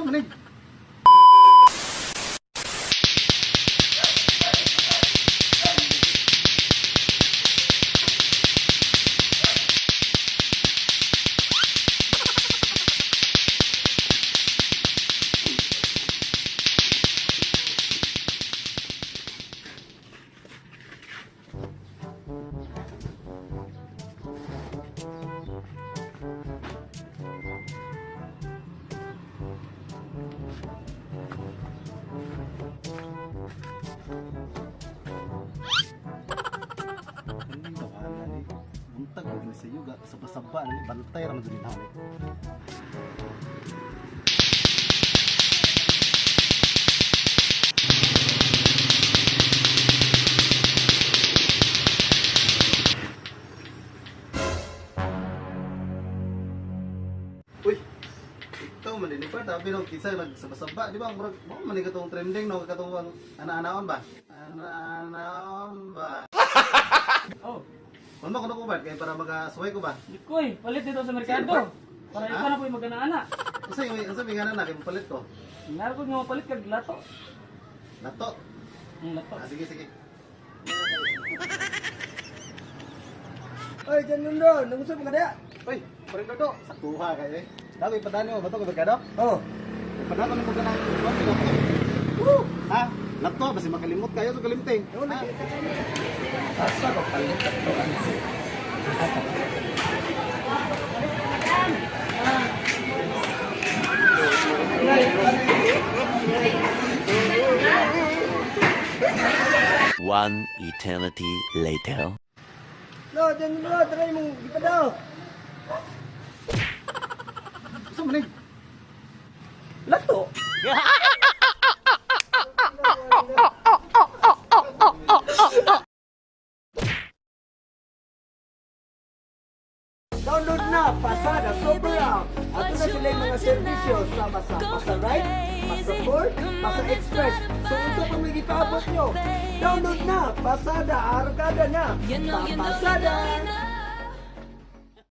Asa man eh? Kaning tawanan ni. Buntag ko gini sa yuga, saba-saba ni bantay ra man jud ni. Uy. Ikaw man din pa tabi no kinsa nagsaba-saba, di ba? Murag mo man ni katong trending no, katong ang ana-anaon ba? Ana-anaon ba? Oh, Ano ko ko ba kay para magasuway ko ba? Nikoy, palit dito sa merkado. Para ikaw na po yung magana-ana. Unsa yung unsa may ngalan na kay palit ko? Naro ko nga mapalit kag lato. Lato. Ang lato. Ah, sige sige. Oy, John Mundo, nangusap ka na? Uy, parang dodo, saktuha kayo eh. Daw ipadani mo ba to merkado? Oh. Ipadani mo ka ng Woo! Ha? Lato basi makalimot kayo sa kalimting. Ha? Asa ko palit to ano. One eternity later. No, John Mundo, try mong gipadaw. Unsa man eh? Lato. Download na Pasada Super App. Ato na sila yung mga serbisyo sama sa Pasa Ride, Pasa Port, Pasa Express. So unsa pa may gipaabot nyo? Download na Pasada, arugada na. Sa Pasada.